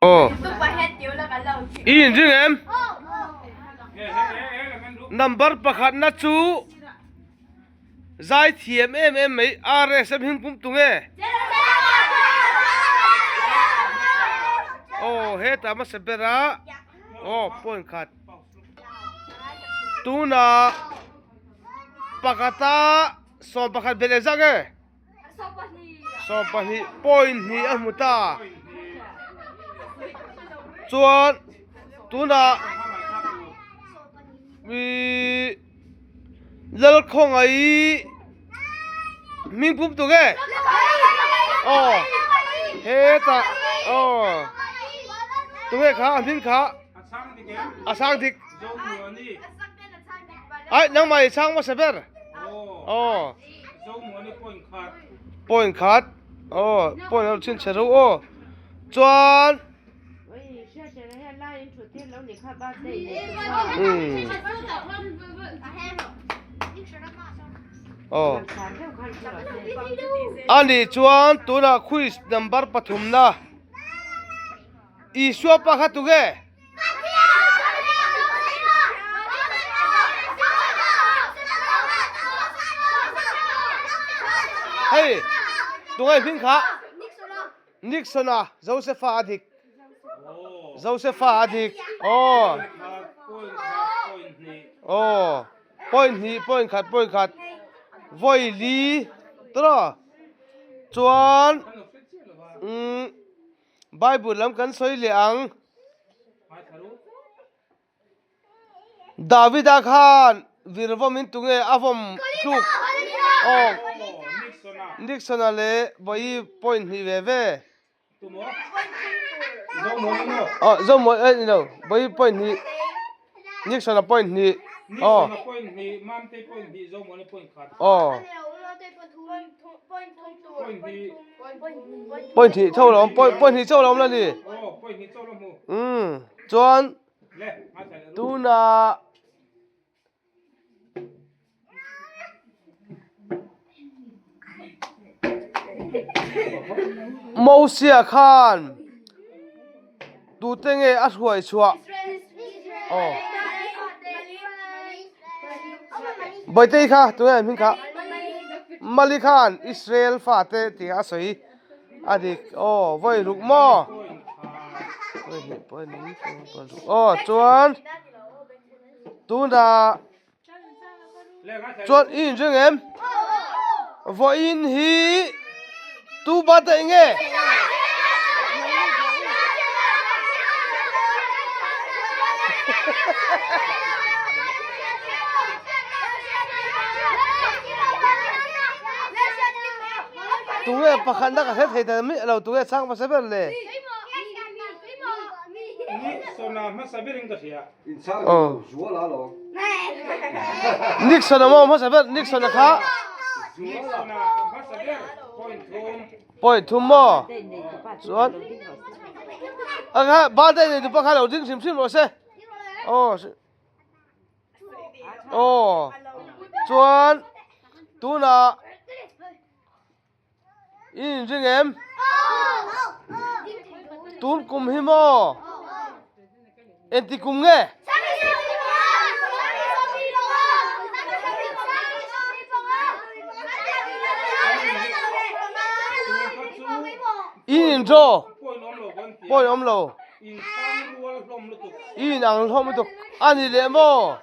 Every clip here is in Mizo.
Aw. I inring em? Number pakhatna chu zai thiam em em mai RSM him pum tu nge? Aw hetah hmasa bera aw point khat tunah pakhata 11 belh zak e. 12 point hnih a hmu ta chuan tunah ihh Lalkhawngaih hming pum tu nge aw hetah aw tunge kha a hming kha a sang dik ai nangmah i chhang hmasa ber aw. Point khat aw point a chhin chhe reuh aw chuan aw ani chuan tunah quiz number pathumna Isua pa kha tunge. Hei, tungai hming kha Nixon-a Josepha a dik. Josepha a dik. Aw. Aw. Point hnih, point khat, point khat. Voi li. Tawh. Chuan umm Bible lam kan sawi leh ang. Davida khan vir vawm in tunge a vawm tluk aw Nixon-a leh Bawi point hnih ve ve. Aw Zomuan eh ni lo Bawi point hnih Nixon-a point hnih aw aw. Point hnih chauh lo awm point point hnih chauh lo awm la ni umm chuan tunah Mosia khan tute nge a hruai chhuah aw Bawitei kha tunge an hming kha Mali khan Israel fate tih a sawi a dik aw vawi ruk maw aw chuan tunah chuan i inring em vawiin hi tu birthday nge? Tunge pakhatna ka hre thei ta miah lo tunge chhang hmasa ber le? Nixon a maw hmasa ber Nixon a kha point thum maw chuan a kha birthday nei tupa kha lo ding hrim hrim rawh se aw aw chuan tunah I inring em? Tun kum hi maw? Engti kum nge? I indraw? Pawi awm lo. I inang hlawm lutuk. A ni leh maw?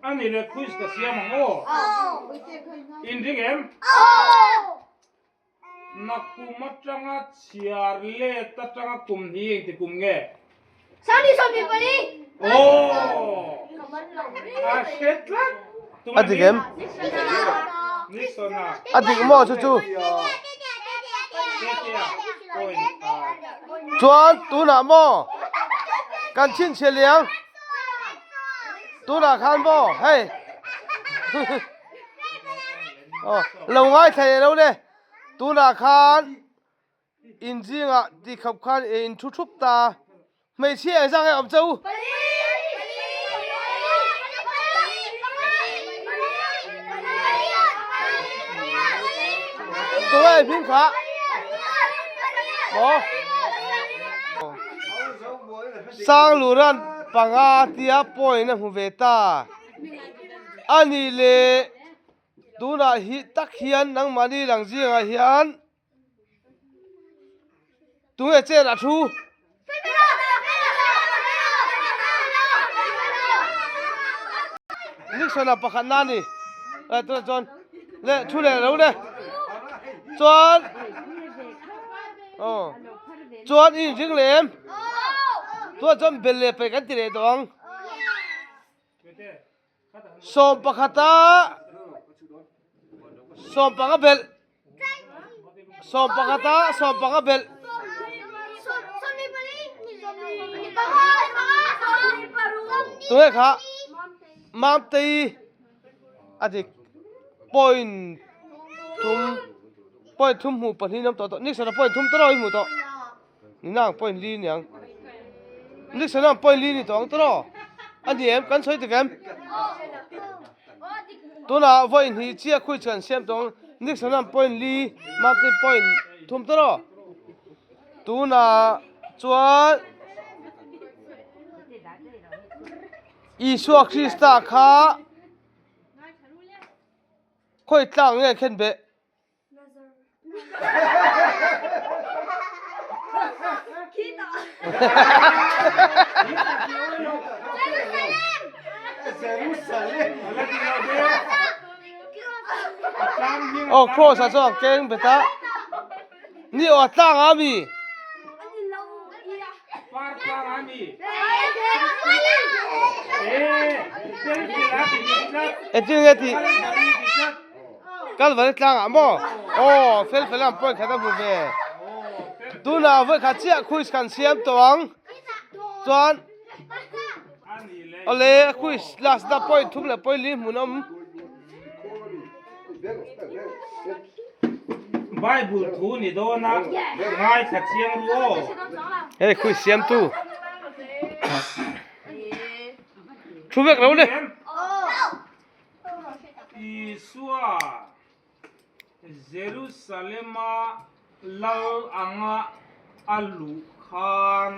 Ani leh quiz ka siam ang aw. Inring em? Nakum atanga chhiar let atanga kum hi engti kum nge? Aw! A hre tlat. A dik em? A dik maw chu chu? Chuan tunah maw kan chhinchhiah liang tunah khan maw hei aw lo ngaithla leh lo le tunah khan in zingah tikhawp khan in thu thup ta hmeichhia engzah nge awm che u? Tunge hming kha? Maw? Sangluran panga tia point a hmu ve ta. A nih leh tunah hi tak hian nangmahni lang zingah hian Tunge chair a thu? Nixon a pakhat na ni. Eh tunah chuan le thu leh lo le. Chuan oh chuan i inring leh em? Tunah chuan bel leh paih kan ti leh tawh ang. Sawmpakhata sawmpanga belh sawmpakhata sawmpanga belh tunge kha Mamtei a dik point thum point thum hmuh pahnih an awm tawh tawh Nixon a point thum tawh i hmuh tawh. Ninang point li niang. Nixon ang point li ni tawh ang tawh. A ni em kan sawi dik em? Tunah vawi hnih chiah khui chu an siam tawh ang. Nixon ang point li Martin point thum tawh. Tunah chuan Isua Krista kha khawi tlang nge khen beh? Aw cross ah chuan keng bet a ni aw a tlang a mi. Engtin nge tih? Kalvari tlangah maw? Aw, fel fel ang point khat a hmu ve. Tunah vawi khat chiah quiz kan siam tawh ang. Chuan awle quiz last na point thum leh point li hmun a awm. Bible thu ni dawn a ngaithla chiang ru aw. Hei quiz siamtu. Thu vek lo le. Isua Jerusalema lal anga a luh khan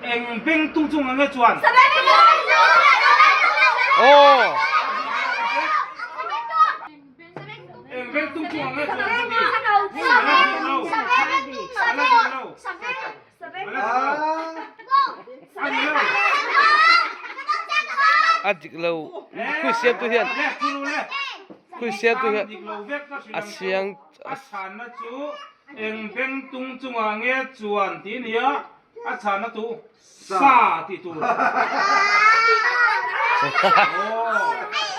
eng beng tung chung ang nge chuan? Eng beng tung chung ang nge chuan? A dik lo khui siam tu hian khui siam tu hian a siang a chhanna chu eng beng tung chungah nge chuan tih a ni a a chhanna chu sa tih tur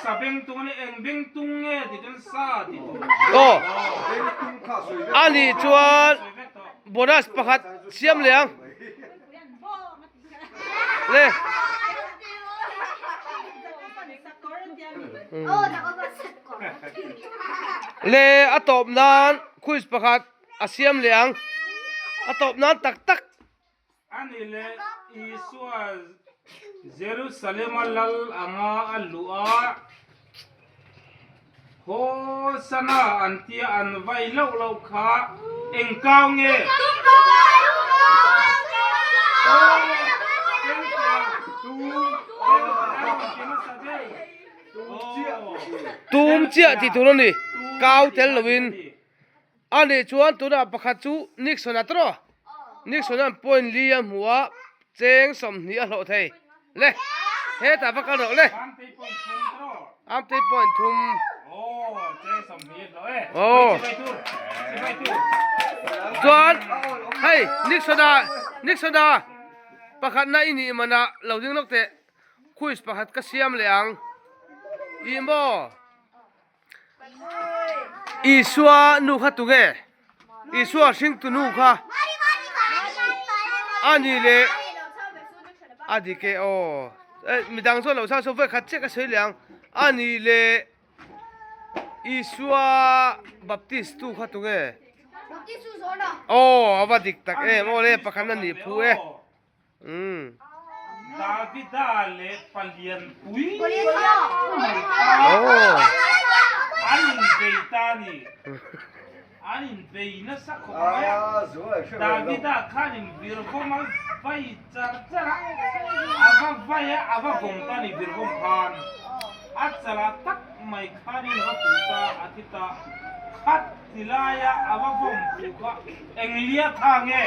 sa beng tung a ni eng beng tung nge tih chuan sa tih tur aw a nih chuan Bonus pakhat siam leh ang. Le. Le a tawp nan quiz pakhat a siam leh ang. A tawp nan tak tak. Ani leh Isua Jerusalema lal anga a luh a, Hosana an tia an vai loh loh kha eng kau nge? Tum chiah tih tur a ni, kau tel loin. A nih chuan tunah pakhat chu Nixon a tawh. Nixon an point li a hmu a, cheng 20 a hlawh thei. Le, hetah va kal rawh le. Amtei point thum. Aw. Chuan hei Nixon a Nixon a pakhat na i nih manah lo ding lawk teh. Quiz pakhat ka siam leh ang. Ih maw? Isua nu kha tunge? Isua hringtu nu kha a ni leh a dik e aw. Midang chuan lo chang saw vawi khat chiah ka sawi leh ang. A ni leh Isua baptist tu kha tunge? Aw a va dik tak em aw le pakhat a nih phu e. Umm. Davida leh Palianpui mai kha an inbei ta a ni. An inbei nasa khawp mai a, Davida khanin virvawm a vai char char a, a va vai a, a va vawm ta a ni virvawm khan. A chalah tak mai khanin a va fuh ta, a thi ta. Khat ti laia a va vawm fuh kha eng lia tha nge?